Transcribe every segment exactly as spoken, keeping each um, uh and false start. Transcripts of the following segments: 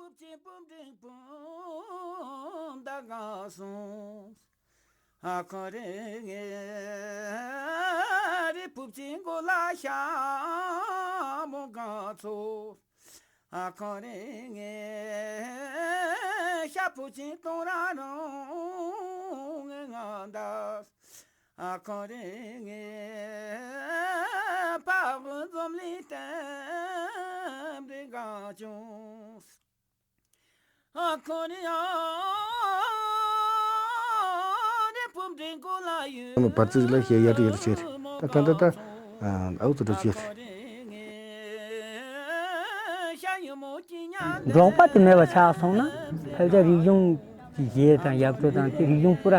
སྤུབ་ཆེན་སྤུབ་འབྲིང་སྤུན་ཟླ་གང་སོང་། ཨ་ཁོ་རེ་ངའི་རི་སྤུབ་ཆེན་མགོ་ལ་ཤ་མོ་གང་ཚོ། ཨ་ཁོ་རེ་ངའི་ཤ་སྤུབ་ཆེན་སྟོང་ར་རུང་ངའི་ང་འདའ། ཨ་ཁོ་རེ་ངའི་ཕ་བུ་འཛོམས་ལི་ལྟན་རེ་གང་བྱུང་། ཨ་ཁོ་རེ་ཨ་རེ་སྤུབ་འབྲིང་མགོ་ལ་ཡོད། བར་ཙིག་ལ་ཤེས་ཡ་དེ་ཡར་བྱེད། ད་ད་ད་ད་ཨའུ་ཙི་འགྲོ་བྱེད། འབྲོག་པ་དེ་མེད་པ་ཆགས་སོང་ན་ཕལ་ཆེར་རིག་གཞུང་གི་གཞས་དང་ཡབ་བྲོ་དང་དེ་རིག་གཞུང་པུ་ར་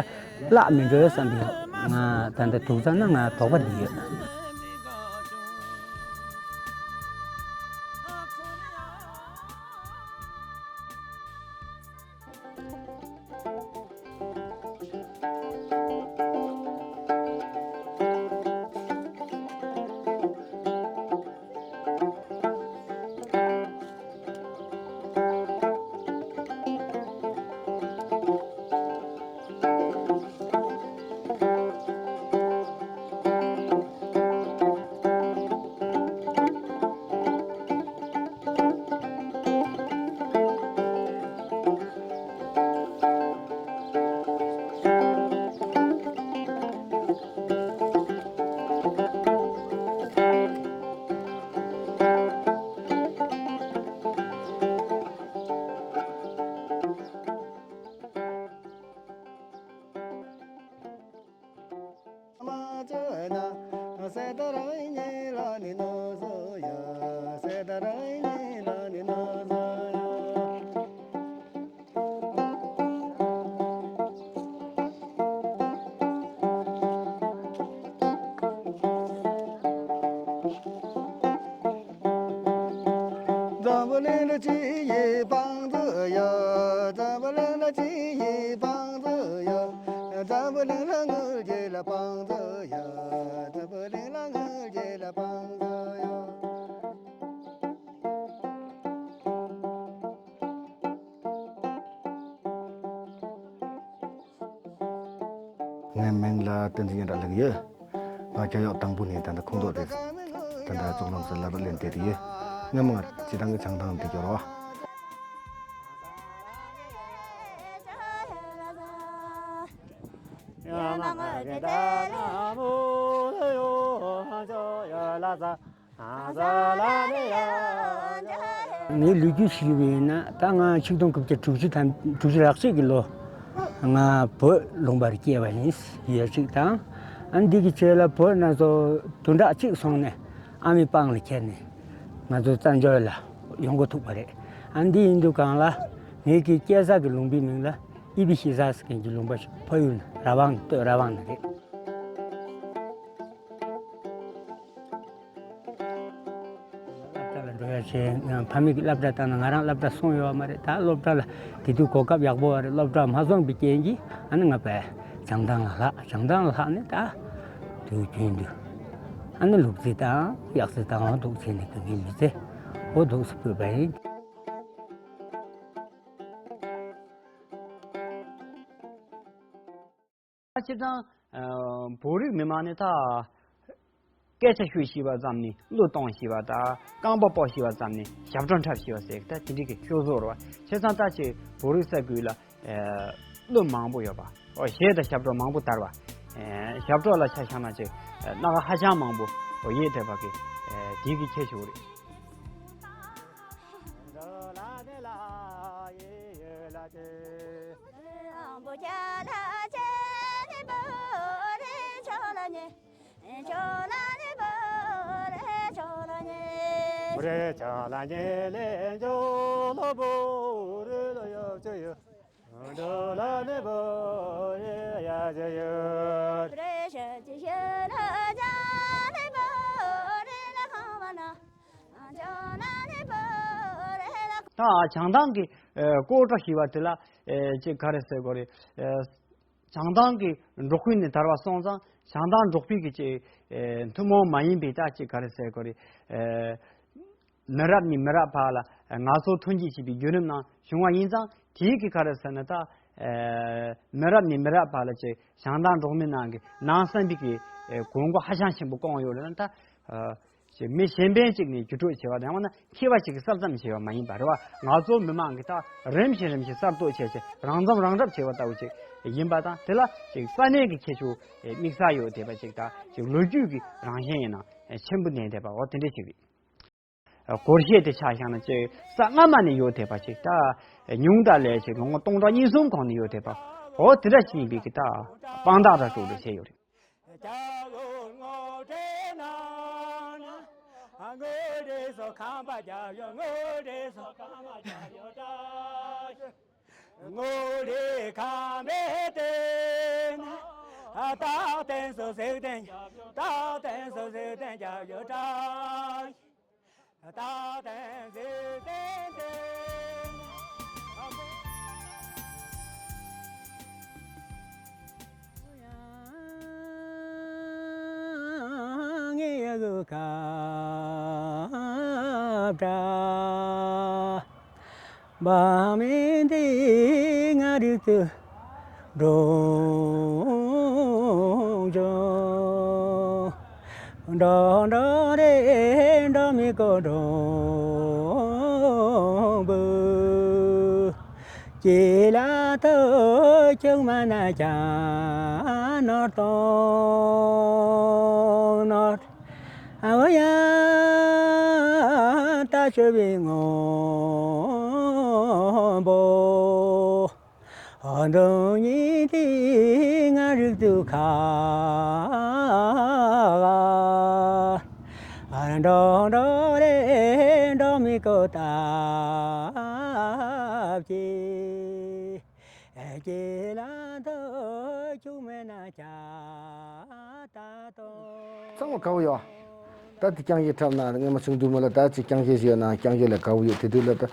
བརླག་མི་འགྲོ་བསམ་པའི་ང་ད་ལྟ་དུག་ཚང་ན་ང་དོགས་པ་འདི་ཡོད། འཛམ་བུ་གླིང་ལ་ཅི་ཡི་བང་མཛོད་ཡོད། འཛམ་བུ་གླིང་ལ་ཅི་ཡི་བང་མཛོད་ཡོད། འཛམ་བུ་གླིང་ལ་དངུལ་གྱི་ལ་བང་མཛོད་ཡོད། འཛམ་བུ་གླིང་ལ་དངུལ་གྱི་ལ་བང་མཛོད་ཡོད། ངའི་མིང་ལ་བསྟན་འཛིན་སྙན་གྲགས་ལགས་ཡོད། ང་རྒྱ་གཡོག་དང་པོ་ནས་ད་ལྟ་ཁོངས་གཏོགས་རེད། ད་ལྟ་ཙོག་ལམ་སར་བསླབ་པ་ལེན་བསྡད་དེ་ཡོད། སྔོན་མ་ང་སྤྱིར་བཏང་གི་བྱང་ཐང་དེ་སྐྱོར་བ། ངའི་ལོ་རྒྱུས་ཞུས་པ་ཡིན་ན་ད་ང་ཆིག་སྟོང་དགུ་བརྒྱ་དྲུག་ཅུ་དང་དྲུག་ཅུ་ལྷག་ཅིག་གི་ལོ་ང་བོད་ལུང་པར་སྐྱེས་པ་ཡིན་ཡོད་ཅིག་དང་། ཨ་འདི་གི་རྗེས་ལ་བོད་ནང་སོ་བདུན་ཕྲག་གཅིག་སོང་ནས་ཨ་མའི་པང་ལ་ཁྱེར་ནས་ང་ཚོ་བཙན་བྱོལ་ལ་ཡོང་འགོ་ཐུག་པ་རེད། ཨ་འདི་ཡིན་དུས་གང་ལ་ངེད་ཀྱི་སྐྱེས་ས་གི་ལུང་པའི་མིང་ལ་ཨི་བི་ཤི་ས་ཟེར་མཁན་གྱི་ལུང་པ་ཕ་ཡུལ་ར་བང་སྟོད་ར་བང་ནས་རེད། སློབ་གྲྭ་ལ་འགྲོ་ཡ་བྱས། ཕ་མེས་ཀྱིས་སློབ་གྲྭ་བཏང་ན་ང་རང་སློབ་གྲྭ་སོང་ཡོད་མ་རེད། ད་སློབ་གྲྭ་ལ་དེ་དུས་གོ་སྐབས་ཡག་པོ་བ་རེད། སློབ་གྲྭ་མ་སོང་བའི་རྐྱེན་གྱིས་ཨ་ནི་ང་བྱང་ཐང་ལ་ལྷག་བྱང་ཐང་ལ་ལྷག་ནས་ད་དུས་རྒྱུན་དུ་ཨ་ནི་ལུག་རྫི་དང་གཡག་རྫི་དང་འོ་འདུག་བྱས་ནས་གང་གི་མི་ཚེ་འོ་འདུག་སུ་སྤོས་པ་ཡིན། སྤྱིར་བཏང་། ཨ། བོད་རིགས་མི་མང་ནི་ད་སྐད་ཆ་ཤོད་ཤེས་པ་ཙམ་ནི་གླུ་གཏོང་ཤེས་པ་དང་རྐང་པ་སྤོ་ཤེས་པ་ཙམ་ནི་ཞབས་བྲོ་འཁྲབ་ཤེས་པ་ཟེར་ད་དེ་འདྲའི་གི་ཤོག་བཟོ་རེད་བ། བྱས་ཙང་ད་ཅིག་བོད་རིགས་ས་ཁུལ་ལ་ཨ་གླུ་མང་པོ་ཡོད་པ། ཨོ་གཞས་དང་ཞབས་བྲོ་མང་པོ་དར་བ། ཨ་ཞབས་བྲོ་ལ་ཆ་བཞག་ན་ཅིག་སྣ་ཁ་ཧ་ཅང་མང་པོ་ཨོ་ཡེ་དེ་བ་གི་ཨ་དེ་གི་ཁྱད་ཆོས་རེད། ད་བྱང་ཐང་གི་ཨ་སྐོར་བྲོ་ཞེས་པ་དེ་ལ་ཨ་ཅིག་ག་རེ་ཟེར་དགོས་རེད། ཨ་བྱང་ཐང་གི་འབྲོག་ཁུལ་ནས་དར་བ་སོང་ཙང་བྱང་ཐང་འབྲོག་པའི་གི་ཅིག་ཨ་ཐུན་མོང་མ་ཡིན་པའི་ད་ཅིག་ག་རེ་ཟེར་དགོས་རེད། ཨ་ མི་རབས་ནས་མི་རབས་བར་ལ་ངལ་རྩོལ་ཐོན་སྐྱེད་བྱེད་པའི་བརྒྱུད་རིམ་ནང་བྱུང་བ་ཡིན་ཙང་། དེའི་གི་ག་རེ་ཟེར་ན་ད། ཨ། མི་རབས་ནས་མི་རབས་བར་ལ་ཅིག་བྱང་ཐང་འབྲོག་མི་ནང་གི་ནང་བསམ་པའི་གི་ཨ་དགོས་མཁོ་ཧ་ཅང་ཆེན་པོ་བསྐོང་ཡོད་རེད་ན་ད། ཨ། ཅིག་མི་གཞན་ཕན་ཅིག་ནས་བརྒྱུད་སྤྲོད་བྱས་པ་དང་། ཡང་ན་མཁས་པ་ཞིག་གིས་གསར་རྩོམ་བྱས་པ་མ་ཡིན་པ་རེད་བ། ང་ཚོ་མི་མང་གིས་ད་རིམ་བཞིན་རིམ་བཞིན་གསར་གཏོད་བྱས་བྱས་རང་རྩོམ་རང་སྒྲུབ་བྱས་པ་ལྟ་བུ་ཅིག་ཡིན་པ་དང་། དེ་ལ་ཅིག་ས་གནས་ཀྱི་ཁྱད་ཆོས་དམིགས་བསལ་ཡོད་བསྡད་པ་ཅིག་དང་། ཅིག་ལོ་རྒྱུས་ཀྱི་རང་བཞིན་ཡིན་ན་ཆེན་པོ་ལྡན་བསྡད་པ། འོ་དེ་འདྲ་ཞིག་རེད། སྒོར་གཞས་དེ་ཆ་བཞག་ན་ཅིག་ས་སྔ་མ་ནས་ཡོད་བསྡད་པ་ཅིག་དང་། ཉུང་མཐའ་ལས་ཅིག་ལོ་ངོ་སྟོང་ཕྲག་གཉིས་གསུམ་གོང་ནས་ཡོད་བསྡད་པ། འོ་དེ་འདྲ་ཞིག་ཡིན་པའི་གི་ད་དཔང་རྟགས་འདྲ་བོ་ཅིག་བྱས་ཡོད་རེད། ཚང་མ་དགའ་བོ་ཡོད། ད་དེ་རྐྱང་གཞས་འཁྲབ་ན་སྔོན་མ་ཆུང་དུས་མ་ལ་ད་ཅིག་རྐྱང་གཞས་ཤིག་ཡོད་ན་རྐྱང་གཞས་ལ་དགའ་བོ་ཡོད། དེ་དུས་ལ་ད་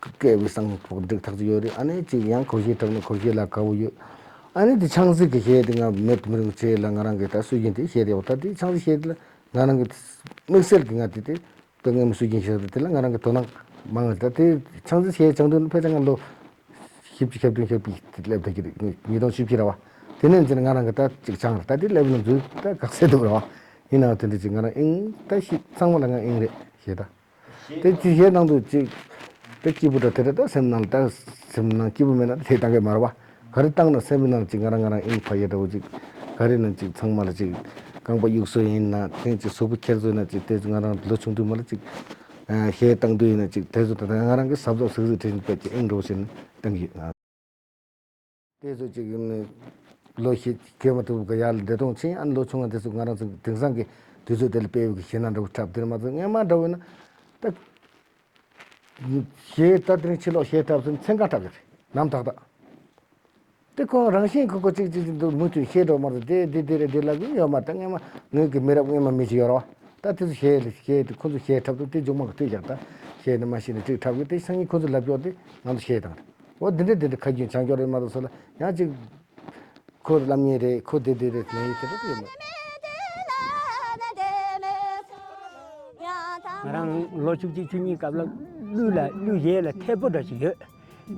སྐད་བི་སང་ཕོག་འགྲིག་ཐག་ཆོད་ཡོད་རེད། ཨ་ནི་ཅིག་ཡང་སྒོར་གཞས་འཁྲབ་ན་སྒོར་གཞས་ལ་དགའ་བོ་ཡོད། ཨ་ནི་དེ་ཆང་གཟིག་གི་གཞས་དེ་ང་མེད་མི་རུང་བྱས་ལ་ང་རང་གི་ད་སྲོལ་རྒྱུན་དེ་གཞས་དེ་ཡོད། ད་དེ་ཆང་གཟིག་གཞས་དེ་ལ་ང་རང་གི་དམིགས་བསལ་གྱི་ང་དེ་དེ། དཔེ་སྔོན་མ་སྲོལ་རྒྱུན་ཞིག་རེད། དེ་ལ་ང་རང་གི་དོ་སྣང་མང་རེད། ད་དེ་ཆང་གཟིག་གཞས་སྦྱང་དུས་ཕལ་ཆེར་ང་ལོ་བཞི་བཅུ་ཞེ་བདུན་ཞེ་བརྒྱད་སླེབས་བསྡད་ཀྱི་རེད། ཉིས་སྟོང་བཅུ་བཞི་ར་བ། དེ་ནས་ཕྱིན་ང་རང་གི་ད་ཅིག་སྦྱངས་རེད། ད་དེ་སླེབས་ན་འཛུལ་ད་ག་ཚད་འདུག་ར་བ། ཡིན་ནའང་དེ་འདྲ་ཅིག་ང་རང་དབྱིངས་ད་ཤི་ཚང་མ་ལ་ང་དབྱིངས་རེད་ཞེས་ད། དེ་ཅི་གཞས་ནང་དུ་ཅིག་དེ་སྐྱིད་པོ་འདྲ་དེ་རེད། ད་སེམས་ནང་ལ་ད་སེམས་ནང་སྐྱིད་པོ་མེད་ན་དེ་བཏང་གི་མ་རེད་བ། ག་རེ་བཏང་ན་སེམས་པའི་ནང་ལ་ཅིག་ང་རང་ང་རང་དབྱིངས་ཕ་ཡུལ་འདྲ་བོ་ཅིག་ག་རེ་ན་ཅིག་ཚང་མ་ལ་ཅིག་རྐང་པ་གཡུག་སྲོལ་ཡིན་ན་དེང་ཅིག་གཟུགས་པོ་འཁྱེར་སྲོལ་ན་ཅིག་དེ་ང་རང་ལོ་ཆུང་དུས་མ་ལ་ཅིག་གཞས་བཏང་དུས་ཡིན་ན་ཅིག་དེ་ཚོ་ད་ལྟ་ང་རང་གི་ས་བཟོ་གཟིག་གཟིག་བྲིས་ནས་དཔེ་ཅིག་དབྱིངས་འགྲོ་བཞིན་བཏང་གི་ཡོད། དེ་ཚོ་ཅིག་ཡིན་ནས་ལོ་ཤས་གས་མ་ཐུབ་ག་ཡར་ལ་འདས་གྲོངས་ཕྱིན། ཨ་ནི་ལོ་ཆུང་བ་དེ་ཚོ་ང་རང་ཚོ་དེང་སང་གི་དུས་ཚོད་དེ་ལ་དཔེ་ཡོད་གི་གཞས་སྣ་འདྲ་བོ་འཁྲབ་དེར་མ་ཚོ་སྔན་མ་འདྲ་བོ་ཡིན་ན་ད། གཞས་ད་དེ་རིང་ཕྱི་ལོགས་གཞས་འཁྲབ་ཟིན་མཚན་གང་འཁྲབ་ཀྱི་རེད། ནམ་ཏག་ཏག་དེ་ཁོང་རང་བཞིན་ཁོ་ཁོ་གཅིག་གཅིག་གཅིག་འདུག་མུ་མཐུད་གཞས་འགྲོ་མ་རེད། དེ་དེ་དེ་རེད། དེ་ལབ་ཀྱི་ཡོད་མ་རེད། ད་སྔན་མ་ངོས་ཀྱི་མི་རབས་སྔན་མ་མི་ཞིག་ཡོད་རེད་བ། ད་དེ་ཚོ་གཞས་ལ་གཞས་དེ་ཁོ་ཚོ་གཞས་འཁྲབ་དུས་དེ་མཇུག་མ་གི་དུས་བཞག་ད་གཞས་འདི་མ་ཤེས་ནས་གཅིག་འཁྲབ་ཀྱི་དེ་སང་ཉིན་ཁོ་ཚོ་ལབ་ཀྱོག་དེ་ང་ཚོ་གཞས་བཏང་རེད། འོ་འདི་འདྲ་འདི་འདྲ་ཁ་རྒྱུན་བྱང་ཀྱོག་རེད་མ་གཏོགས་སོ་ལ་ཡང་གཅིག་ཁོ་ལབ་མཁན་རེད། ཁོ་དེ་དེ་རེད་ཟེར་ཡིན་ཟེར་ཡོད་མ་རེད། ང་རང་ལོ་བཅུ་གཅིག་བཅུ་གཉིས་སྐབས་ལ་གླུ་ལ་གླུ་གཞས་ལ་ཐད་པོ་འདྲ་ཞིག་ཡོད།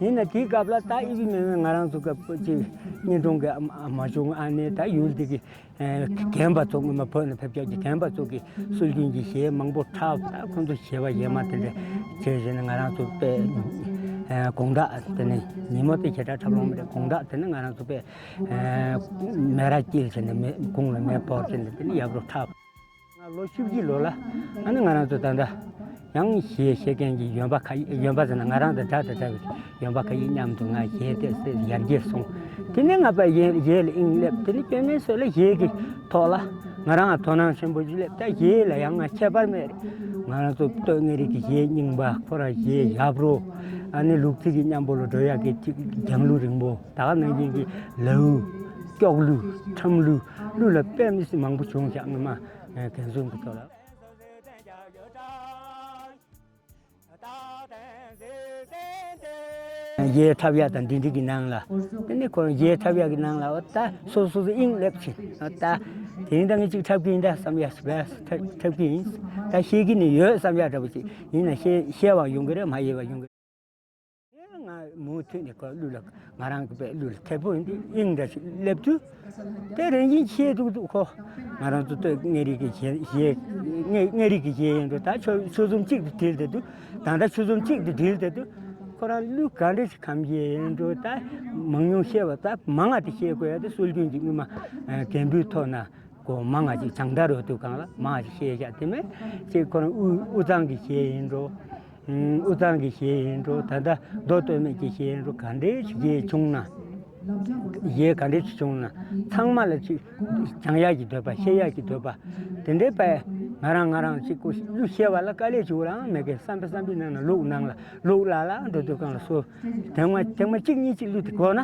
ཡིན་ན་དེའི་སྐབས་ལ་ད་ཨི་བི་མེ་མེ་ང་རང་ཚོ་སྐབས་ཅིག་གཉེན་དྲུང་གི་ཨ་མ་ཆུང་ཨ་ནེ་ད་ཡུལ་འདི་གི་རྒན་པ་ཚོ་སྔོན་མ་བོད་ནས་ཕེབས་ཀྱག་གི་རྒན་པ་ཚོ་གི་སྲོལ་རྒྱུན་གྱི་གཞས་མང་པོ་འཁྲབ། ད་ཁོང་ཚོ་གཞས་པ་གཞས་མ་དེ་འདྲ་བྱས་བྱས་ནས་ང་རང་ཚོ་དཔེ་དགོང་དག་དེ་ནས་ཉིན་མོ་དེ་ཞེ་དྲག་འཁྲབ་ལོང་མི་རེད། དགོང་དག་དེ་ནས་ང་རང་ཚོ་དཔེ། མེ་ར་དཀྱིལ་བྱས་ནས་མེ་དགུང་ལ་མེ་ཕོར་བྱས་ནས་དེ་ནས་ཡབ་རུ་འཁྲབ། ང་ལོ་བཅུ་བཞི་ལོ་ལ་ཨ་ནི་ང་རང་ཚོ་ད་ལྟ་ཡང་གཞས་ཤེས་མཁན་གྱི་ཡོན་པ་ཁ་ཡོན་པ་ཟེར་ན་ང་རང་དང་འདྲ་དང་འདྲ་བའི་ཡོན་པ་ཁ་ཡིག་མཉམ་དུ་ང་གཞས་དེ་སེ་ཡར་རྒྱས་སོང་། དེ་ནས་ང་པ་གཞས་གཞས་ལ་དབྱིངས་སླེབས། དེ་ནས་སྐྱེ་དམན་སོགས་ལ་གཞས་ཀྱི་ཐོག་ལ་ང་རང་ང་དོ་སྣང་ཆེན་པོ་ཞིག་སླེབས། ད་གཞས་ལ་ཡང་ང་ཁྱད་པར་མེད་རེད། ང་རང་ཚོ་སྟོད་མངའ་རིས་ཀྱི་གཞས་རྙིང་པ་ཁོ་རང་གཞས་ཡབ་རུ་ཨ་ནི་ལུག་རྫི་གི་མཉམ་པོ་ལ་འགྲོ་ཡག་གི་ཅིག་རྒྱང་གླུ་རིང་པོ། ད་ག་ནང་བཞིན་གྱི་ལའུ། སྐྱོག་གླུ། ཁྲམ་གླུ། གླུ་ལ་དཔེ་མི་སྲིད་མང་པོ་བྱུང་ཤག་སྔོན་མ་རྒན་གསུམ་གྱི་ཐོག་ལ། གཞས་འཁྲབ་ཡག་དང་འདི་འདྲ་གི་ནང་ལ། དེ་ནས་ཁོ་རང་གཞས་འཁྲབ་ཡག་གི་ནང་ལ་འོ་ད་སོ་སོ་སོ་དབྱིངས་སླེབས་ཕྱིན་འོ་ད། དེ་རིང་ད་ངས་ཅིག་འཁྲབ་ཀྱི་ཡིན་ད་བསམ་ཡག་ཞིག་བས་འཁྲབ་འཁྲབ་ཀྱི་ཡིན། ད་ཤེས་ཀྱི་ནི་ཡོད་བསམ་ཡག་འདྲ་པོ་ཅིག་ཡིན་ན་ཤེས་ཤེས་པ་ཡོང་གི་རེད་མ་ཤེས་པ་ཡོང་གི་རེད། ང་མུ་མཐུད་ནས་ཁོ་གླུ་ལ་ང་རང་གི་པའི་གླུ་ལ་དེ་པོ་ཡིན་དུས་དབྱིངས་འདྲ་ཞིག་སླེབས་དུས། དེ་རང་བཞིན་ཤེས་འདུག་འདུག་ཁོ། ང་རང་ཚོ་སྟོད་མངའ་རིས་ཀྱི་གཞས་གཞས་མངའ་མངའ་རིས་ཀྱི་གཞས་ཡིན་འགྲོ་ད་ཆོལ་ཆོལ་གསུམ་གཅིག་ཏུ་དྲིལ་བསྡད་དུས། ད་ལྟ་ཆོལ་གསུམ་གཅིག་ཏུ་དྲིལ་བསྡད་དུས། ཁོ་རང་གླུ་ག་འདྲ་ཞིག་གམ་གཞས་ཡིན་འགྲོ་ད་མང་ཉུང་ཤེས་པ་ད་མང་ང་དེ་ཤེས་དགོས་ཡ་དེ་སྲོལ་རྒྱུན་གྱི་དངོས་མ་རྒན་པོའི་ཐོག་ན། གོ་མང་ང་ཅིག་སྦྱང་བརྡར་རོ་དུས་གང་ལ་མང་ང་ཅིག་ཤེས་བཞག་དེ་མེད་ཅིག་ཁོ་རང་དབུས་དབུས་གཙང་གི་གཞས་ཡིན་འགྲོ། ཨུམ། དབུས་གཙང་གི་གཞས་ཡིན་འགྲོ་ད་ལྟ་མདོ་སྟོད་སྨད་ཀྱི་གཞས་ཡིན་འགྲོ་ག་འདྲའི་ཅིག་གཞས་བྱུང་ན། གཞས་ག་འདྲའི་ཅིག་བྱུང་ན་ཚང་མ་ལ་ཅིག་སྦྱང་ཡག་གི་འདོད་པ་ཤེས་ཡག་གི་འདོད་པ། དེ་འདྲའི་པས་ང་རང་ང་རང་ཅིག་གོ་གླུ་ཤེས་པ་ལ་དཀའ་ལས་ཅིག་རང་མེད་མཁན་བསམ་པའི་བསམ་པའི་ནང་ན་ལུག་ནང་ལ་ལུག་ལ་ལ་འགྲོ་དུས་གང་ལ་སོ། དེང་མ་དེང་མ་གཅིག་གཉིས་གཅིག་གླུ་དེ་གོ་ན་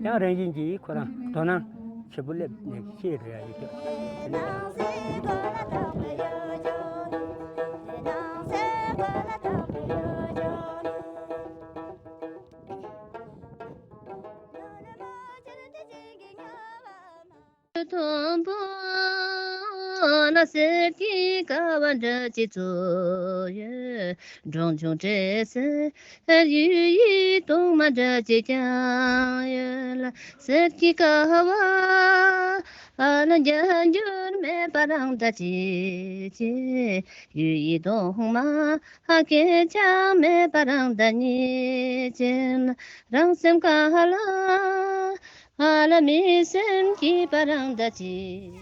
ཡང་རང་བཞིན་གྱིས་ཁོ་རང་དོ་སྣང་ཆེ་པོ་སླེབས་ནས་ཤེས་རེ་ཡ་ཡོད་ཀྱང་། མཐོན་པོ་ན་གསེར་གྱི་ཀ་བ་འདྲ་ཅིག་བཙུགས་ཡོད། འབྲོང་ཆུང་བྲེ་སེར་གཡུ་ཡི་གདུང་མ་འདྲ་ཅིག་བརྐྱངས་ཡོད་ལ། གསེར་གྱི་ཀ་བ་ལ་རྒྱ་འགྱུར་མེད་པ་རང་འདྲ་ཅིག་ཅེས། གཡུ་ཡི་གདུང་མ་སྐད་ཀྱང་མེད་པ་རང་འདྲ་ཉིད་ཅེས་ལ། རང་སེམས་ཀ་ལ། ཨ་ལ་མི་སེམས་སྐྱིད་པ་རང་འདྲ་ཅིག་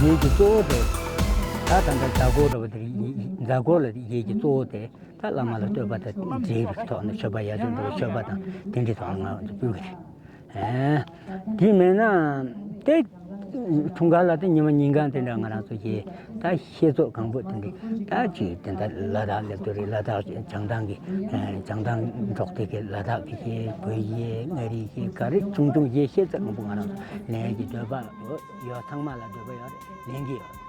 གཞས་ཀྱི་གཙོ་བོ་དེ། ད་ད་ལྟ་མཛད་སྒོ་འདྲ་བོ་དེ་རེད། མཛད་སྒོ་ལ་གཞས་ཀྱི་གཙོ་བོ་དེ་ད་བླ་མ་ལ་བསྟོད་པ་དང་འབྲེལ་བའི་ཐོག་ནས་མཆོད་པ་ཡར་འབྱོར་འདྲ་བོ་མཆོད་པ་དང་དེ་འདྲའི་ཐོག་ནས་ང་ཚོ་ཕུལ་གི་རེད། དེ་མེད་ན་དེ་འཁྲུངས་སྐར་ལ་དེ་ཉི་མ་ཉིན་གང་དེ་འདྲ་ང་རང་ཚོ་གི་ད་ཤེས་ཚོགས་གང་པོ་དེ་འདྲ་ད་ཅིག་དེ་འདྲ་ལ་དྭགས་སླེབས་དུས་རེད། ལ་དྭགས་བྱང་ཐང་གི་བྱང་ཐང་འབྲོག་སྡེ་གི་ལ་དྭགས་ཀྱི་གཞས། བོད་གཞས། མངའ་རིས་གཞས། ག་རེ་ཆུང་ཆུང་གཞས་ཤེས་ཚད་མང་པོ་ང་རང་ཚོ་ལེན་གྱི་འདོད་པ་ཡོད། ཚང་མ་ལ་འདོད་པ་ཡོད་རེད། ལེན་གྱི་ཡོད།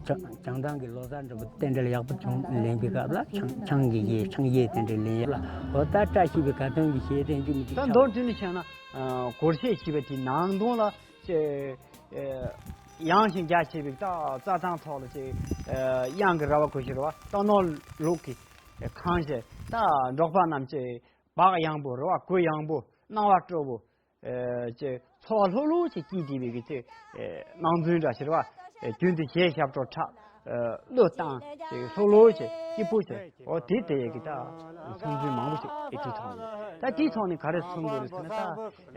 བྱང་བྱང་ཐང་གི་ལོ་གསར་འདྲ་པོ་རྟེན་འབྲེལ་ཡག་པོ་བྱུང་ལེན་པའི་སྐབས་ལ་ཆང་ཆང་གི་གཞས། ཆང་གཞས་དེ་འདྲ་ལེན་ཡག་ལ། འོ་ད་བཀྲ་ཤིས་པའི་དགའ་སྟོན་གྱི་གཞས་དེ་འཇུ་མི་ད་འཇུ་མདོར་བསྡུས་ནས་བཤད་ན། ཨ། སྒོར་གཞས་ཞེས་པ་དེ་ནང་དོན་ལ་ཅེ། ཨེ། ཡངས་ཤིང་རྒྱ་ཆེ་བའི་ད་རྩྭ་ཐང་ཐོག་ལ་ཅིག་ཨེ། གཡང་གི་ར་བ་གོ་ཤེས་ར་བ། རྟ་ནོར་ལུག་གི་ཁང་ཞིག་ད་འབྲོག་པ་རྣམས་ཀྱི་བག་ཡངས་པོ་ར་བ། གུ་ཡངས་པོ། སྣང་བ་སྤྲོ་བོ། ཨེ། ཅིག་འཚོ་བ་ལྷོད་ལྷོད་ཅིག་སྐྱིད་བདེ་བའི་གི་ཅིག་ཨེ། སྣང་ཚུལ་འདྲ་ཞིག་ར་བ། ཨེ། རྒྱུན་དུ་གཞས་ཞབས་བྲོ་འཁྲབ། ཨེ། གླུ་བཏང་། ཅིག་ལྷོད་ལྷོད་ཅིག་སྐྱིད་པོ་ཅིག་འོ་དེ་དེ་ཡི་གི་ད་མཚོན་ཚུལ་མང་པོ་ཞིག་ཨེ་དེའི་ཐོག་ནས། ད་དེའི་ཐོག་ནས་ག་རེ་མཚོན་དགོས་རེད་ཟེར་ན། ད་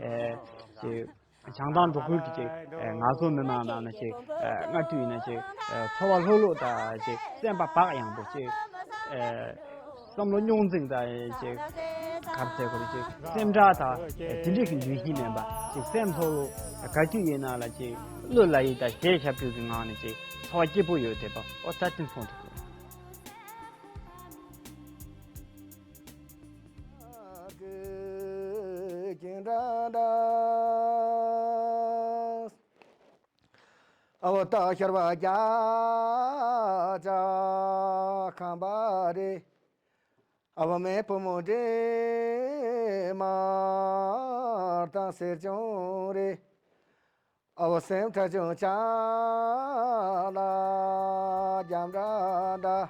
ཨེ། ཅིག་བྱང་ཐང་འབྲོག་ཁུལ་གྱི་ཅིག་ཨེ། ང་ཚོ་མི་མང་ནང་ན་ཅིག་ཨེ། སྔ་དུས་ཡིན་ན་ཅིག་ཨེ། འཚོ་བ་ལྷོད་ལྷོད་དང་ཅིག་སེམས་པ་བག་ཡངས་པོ་ཅིག་ཨེ། བསམ་བློ་རྙོག་འཛིང་དང་ཅིག་ག་རེ་ཟེར་དགོས་རེད། ཅིག་སེམས་ཁྲལ་དང་ཨེ། དེ་འདྲའི་གི་འདུ་ཤེས་མེད་པ། ཅིག་སེམས་ལྷོད་ལྷོད། ག་དུས་ཡིན་ན་ལ་ཅིག་གླུ་ལ་ཡིད་དང་གཞས་ཞབས་བྲོ་གི་ངང་ནས་ཅིག་འཚོ་བ་སྐྱིད་པོ་ཡོད་བསྡད་པ། འོ་ད་དེ་མཚོན་ཐུབ་དགོས། ཨ་བོ་སྟག་ཤར་བ་རྒྱ་ཅག་ཁམས་པ་རེད། ཨ་བོ་མེ་ཕོ་མོ་འདྲེ་དམར་དང་སེར་ཆུང་རེད། ཨ་བོ་སེམས་ཁྲ་ཆུང་ཅག་ལ་རྒྱ་འདྲ་འདྲ།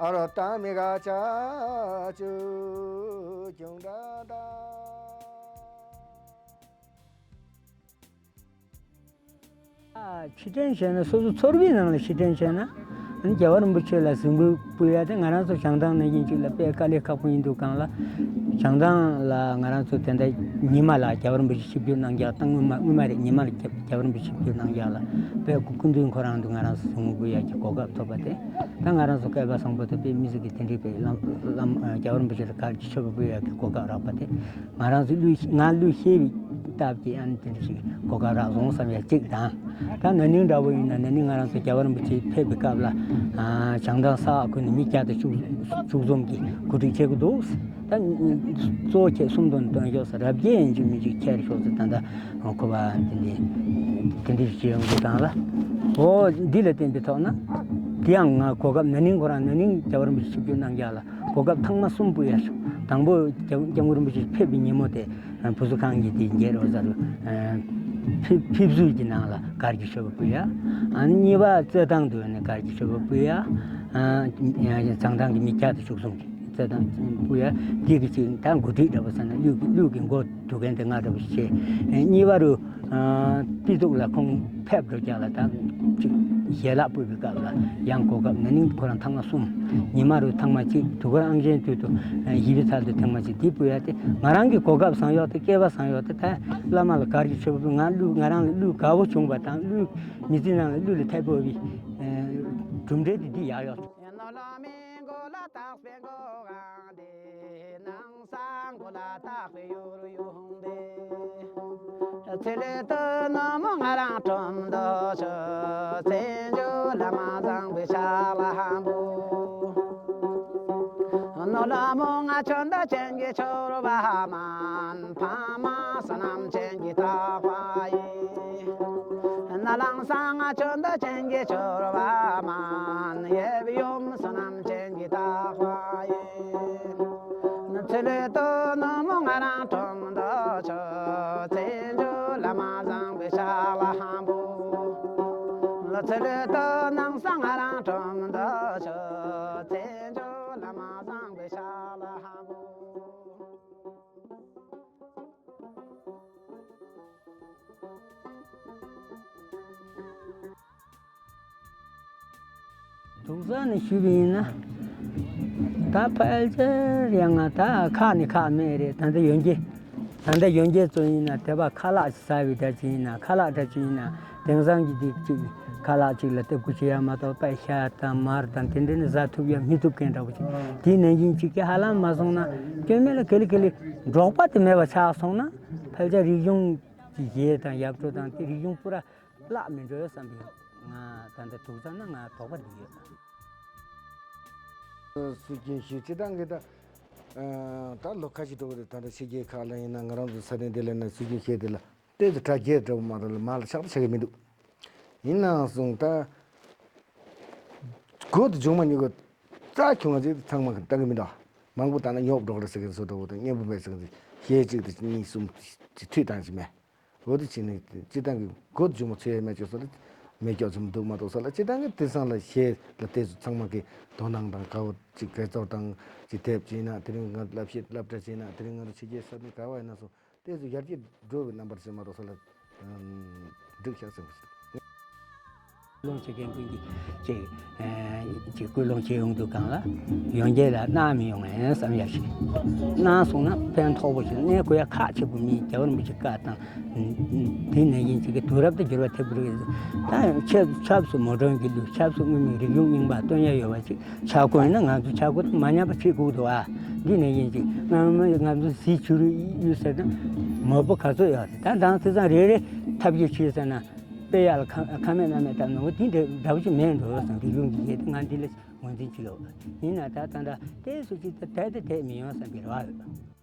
ཨ་རོ་ད་མི་ག་ཅག་ཅུ་ཅུང་འདྲ་འདྲ། ཕྱིར་དྲན་བྱས་ན། སོ་སོ་ཚོར་བའི་ནང་ལ་ཕྱིར་དྲན་བྱས་ན། ཨ་ནི་རྒྱལ་བ་རིན་པོ་ཆེ་ལ་གཟིགས་འབུལ་ཕུལ་ཡ་དེ་ང་རང་ཚོ་བྱང་ཐང་ནང་བཞིན་ཅིག་ལ་དཔེ་དཀའ་ལས་ཁག་པོ་ཡིན་འདུག་གང་ལ། བྱང་ཐང་ལ་ང་རང་ཚོ་དེ་འདྲ་ཉི་མ་ལ་རྒྱལ་བ་རིན་པོ་ཆེ་ཆིབས་བསྒྱུར་གནང་རྒྱུ་དང་། སྔོན་མ་སྔོན་མ་རེད། ཉི་མ་ལ་རྒྱལ་རྒྱལ་བ་རིན་པོ་ཆེ་ཆིབས་བསྒྱུར་གནང་རྒྱུ་ལ་དཔེ་སྐུ་མདུན་ཁོ་རང་དུ་ང་རང་ཚོ་གཟིགས་འབུལ་ཕུལ་ཡ་གི་གོ་སྐབས་ཐོབ་པ་དེ། ད་ང་རང་ཚོ་སྐལ་པ་བཟང་པོ་དེ་དཔེ་མི་སྲིད་ཀྱི་དེ་འདྲའི་དཔེ་བླ་བླ་རྒྱལ་བ་རིན་པོ་ཆེ་ལ་གར་གྱི་མཆོད་པ་ཕུལ་ཡ་གི་གོ་སྐབས་རག་པ་དེ། ང་རང་ཚོ་གླུ་ང་གླུ་ཤེས་པའི་སྟབས་ཀྱིས་ཨ་ནི་དེ་འདྲ་ཞིག་གོ་སྐབས་རག་སོང་བསམ་ཡ་གཅིག་དང་། ད་ན་ནིང་འདྲ་བོ་ཡིན་ན། ན་ནིང་ང་རང་ཚོ་རྒྱལ་བ་རིན་པོ་ཆེ་ཕེབས་པའི་སྐབས་ལ། ཨ་བྱང་ཐང་ས་འོག་ཁུལ་ནས་མི་བརྒྱ་དང་བཅུ་བཅུ་གསུམ་གྱིས་གོ་སྒྲིག་བྱེད་ཀྱི་འདུག་ད་གཙོ་བོ་ཁྱེད་གསུམ་དོན་སྟོན་ཤོག་ཟེར། རབ་རྒྱས་ཡིན་གཅིག་མིན་གཅིག་ཁྱེར་ཤོག་ཟེར། ད་ལྟ་ཁོ་པ་དེ་འདྲ་དེ་འདྲ་ཞིག་བྱེད་ཡོང་གི་དང་ལ། འོ་འདི་ལ་བརྟེན་པའི་ཐོག་ན། དེ་ཡང་ང་གོ་སྐབས་ན་ནིང་ཁོ་རང་ན་ནིང་རྒྱལ་བ་རིན་པོ་ཆེ་ཆིབས་བསྒྱུར་གནང་རྒྱུ་ལ། གོ་སྐབས་ཐེངས་མ་གསུམ་ཕུལ་ཡ་བྱུང་། དང་པོ་སྐྱབས་སྐྱབས་མགོན་རིན་པོ་ཆེ་ཕེབས་པའི་ཉིན་མོ་དེ། བུ་གསོ་ཁང་གི་དེ་རྒྱལ་རོ་ཟེར། ཕེབས་ཕེབས་བསུ་གི་ནང་ལ་གར་གྱི་མཆོད་པ་ཕུལ་ཡ། ཨ་ནི་གཉིས་པ་རྩེད་ཐང་དུ་ནས་གར་གྱི་མཆོད་པ་ཕུལ་ཡ། ཨ་བྱང་ཐང་གི་མི་བརྒྱ་དང་བཅུ་གསུམ་གྱི་རྩེད་ཐང་ཕུལ་ཡ། དེ་གི་ཅིག་ད་འགོ་ཁྲིད་འདྲ་པོ་ཟེར་ན། གླུ་གི་གླུ་གི་འགོ་འཛུགས་མཁན་དེ་ང་འདྲ་པོ་ཞིག་བྱས། གཉིས་པ་རུ། ཨ་པི་ཏོག་ལ་ཁོང་ཕེབས་འགྲོ་རྒྱུ་ལ་ད་ཅིག་ཞལ་ལག་ཕུལ་བའི་སྐབས་ལ་ཡང་གོ་སྐབས། ན་ནིང་ཁོ་རང་ཐེངས་མ་གསུམ། ཉི་མ་རུ་ཐེངས་མ་གཅིག། དུས་འཁོར་དབང་ཆེན་དུས་དུ་ཡིད་བཞིན་ཚལ་དུ་ཐེངས་མ་གཅིག་དེ་ཕུལ་ཡ་དེ། ང་རང་གི་གོ་སྐབས་བཟང་ཡོད་དེ། སྐལ་བ་བཟང་ཡོད་དེ། ད་བླ་མ་ལ་གར་གྱི་མཆོད་པ་ཕུལ། ང་གླུ་ང་རང་ལ་གླུ་དགའ་བོ་བྱུང་བ་དང་། གླུ་མི་ཚེ་ནང་ལ་གླུ་ལ་ཐད་པོ་བའི་གྲུབ་འབྲས་དེ་འདི་ཡག་ཡོད། ནོར་ལ་མི་མགོ་ལ་བཏགས་པའི་མགོ་གང་དེ། ནང་ས་མགོ་ལ་བཏགས་པའི་ཡུར་ཡུང་དེ། ཚེ་ལས་དོན་ནི་མོ་ང་རང་ཁྲོམ་དུ་ཆུ། བཙན་བྱོལ་བླ་མ་བཟང་པོའི་ཕྱག་ལ་འབུལ། ནོར་ལ་མོ་ང་ཆོས་འདི་ཅན་གྱི་ཆོར་བ་མན། ཕ་མ་བསོད་ནམས་ཅན་གྱི་རྟག་པ་ཡིས། ནི་ལང་སང་ང་ཆོས་འདི་ཅན་གྱི་ཆོར་བ་མན། ཡབ་ཡུམ་བསོད་ནམས་ཅན་གྱི་རྟག་པ་ཡིས། ཚེ་ལས་དོན་ནི་མོ་ང་རང་ཁྲོམ་དུ་ཆུ། བཙན་བྱོལ་བླ་མ་བཟང་པོའི་ཕྱག་ལ་འབུལ། ཚེ་ལས་དོན་ནང་ས་ང་རང་ཁྲོམ་དུ་ཆུ། བཙན་བྱོལ་བླ་མ་བཟང་པོའི་ཕྱག་ལ་འབུལ། དུག་རྩ་ནས་ཞུས་པ་ཡིན་ན། ད་ཕལ་ཆེར་ཡང་ང་ད་ཁག་ནི་ཁག་མེད་རེད། ད་ལྟ་ཡོན་རྒྱལ། ད་ལྟ་ཡོན་རྒྱལ་ཚོ་ཡིན་ན་དེ་བ་ཁ་ལག་ཟ་བའི་འདྲ་ཅིག་ཡིན་ན། ཁ་ལག་འདྲ་ཅིག་ཡིན་ན་དེང་སང་གི་དེ་ཅིག་ཁ་ལག་ཅིག་ལ་སྟབས་ཀུ་བྱེད་ཡ་མ་གཏོགས། དཔེ་ཤ་དང་མར་དང་དེ་འདྲ་ནི་ཟ་ཐུབ་ཡ་མི་ཐུབ་མཁན་འདྲ་བོ་ཅིག་དེ་ནང་བཞིན་ཅིག་གི་ཧ་ལམ་མ་སོང་ན། སྐྱོན་མེད་ལ་ག་ལེ་ག་ལེ་འབྲོག་པ་དེ་མེད་པ་ཆགས་སོང་ན། ཕལ་ཆེར་རིག་གཞུང་གི་གཞས་དང་ཡབ་བྲོ་དང་དེ་རིག་གཞུང་པུ་ར་བརླག་མི་འགྲོ་བསམ་པའི། ང་ད་ལྟ་དུག་རྩ་ན་ང་དོགས་པ་འདི་ཡོད། སྲོལ་རྒྱུན་གཞས་སྤྱིར་བཏང་གི་ད། ཨ་ད་ལོ་ཁ་ཤས་འགྲོ་གི་རེད། ད་ལྟ་ཕྱི་རྒྱལ་ཁག་ལ་ཡིན་ན། ང་རང་ཚོ་ས་གནས་འདི་ལ་ཡིན་ན་སྲོལ་རྒྱུན་གཞས་འདི་ལ་ཏོག་ཙམ་གྲ་རྒྱས་འདྲ་བོ་མ་རེད་ལ། མ་ལ་ཕྱག་བྲིས་བྱ་གི་མི་འདུག་ཡིན་ནའང་སོང་ད། གོ་དེ་བྱུང་མ་མྱོང་གི་རྩ་ཁྱོང་བ་ཅིག་ཚང་མ་གི་བཏང་གི་མི་འདུག་མང་པོ་བཏང་ན་ཉོབ་འགྲོ་གི་རེད་ཟེར་གི་བཟོ་འདྲ་བོ་དང་། སྙན་པོ་མེད་ཟེར་གི་གཞས་གཅིག་དེ་གཉིས་གསུམ་ཅིག་མཐུད་བཏང་ཅིག་མེད། འོ་དེ་བྱས་ནས་སྤྱིར་བཏང་གི་གོ་དེ་བྱུང་མ་ཚོད་ཡ་མེད་ཅོག་ས་ལ་མེད་ཀྱོག་ཅིག་མི་འདུག་མ་གཏོགས་ས་ལ། སྤྱིར་བཏང་གི་དེང་སང་ལ་གཞས་ལ་དེ་ཚོ་ཚང་མ་གི་དོ་སྣང་དང་། དགའ་བོ་ཅིག་དགའ་ཚོར་དང་ཅིག་དེབ་བྱས་ན། དེ་རིང་ང་བསླབ་བྱ་སློབ་གྲྭ་བྱས་ན། དེ་རིང་ང་རང་ཕྱི་རྒྱལ་ས་གནས་ག་བ་ཡིན་ན་སོང་། དེ་ཚོ་ཡར་རྒྱས་འགྲོ་བའི་རྣམ་པར་ཟེར་མ་གཏོགས་ས་ལ་འགྲིག་ཤག་ཟེར་བ་ཞིག་ཀུན་སློང་བྱེད་མཁན་ཀུན་གྱིས་ཅིག་ཅིག་ཀུན་སློང་བྱེད་ཡོང་དུས་སྒང་ལ་ཡོན་རྒྱལ་ལ་གནང་མི་ཡོང་ངས་བསམ་ཡ་ཞིག་གནང་སོང་ན་ཕན་ཐོགས་པོ་ཞིག་གནང་དགོས་ཡ་ཁག་ཆེ་པོ་མིན། རྒྱལ་བ་རིན་པོ་ཆེ་བཀའ་དང་། དེ་ནས་ཡིན་ཅིག་གི་དུས་རབས་དང་འགྱུར་བ་ཐེབས་རེད། ད་ཆབ་ཆབ་སྲིད་མོ་ཊ་གི་ལུགས། ཆབ་སྲིད་དངོས་མིན་རིག་གཞུང་རྙིང་པ་སྟོན་ཡ་ཡོད་པ་ཅིག་ཆག་སྒོ་ཡིན་ན། ང་ཚོ་ཆག་སྒོ་མ་ཉམས་པ་བྱེད་དགོས་འདུག་ཨ། འདི་ནས་ཡིན་ཅིག་ང་ང་ཚོ་གཟི་བྱུ་རུ་གཡུ་ཟེར་ན་མོད་པོ་ག་ཚོད་ཡོད་རེད། ད་དང་དེ་ཚང་རེ་རེ་ཐབས་ཤེས་བྱས་ཟེར་ན། དཔེ་ཡག་ལ་ཁ་ཁ་མེད་སྣ་མེད་བཏབ་ན། འོ་དེ་འདྲ་འདྲ་བོ་ཅིག་མེད་འགྲོ་བསམ། རིག་གཞུང་གི་གཞས་དེ་ང་འདི་ལ་ངོས་འཛིན་བྱེད་ཡོད། ཡིན་ན་ད་ད་ད་དེ་སུ་ཅིག་ད་དད་དེ་དད་མི་ཡོང་བསམ་པའི་རེ་བ་ཡོད།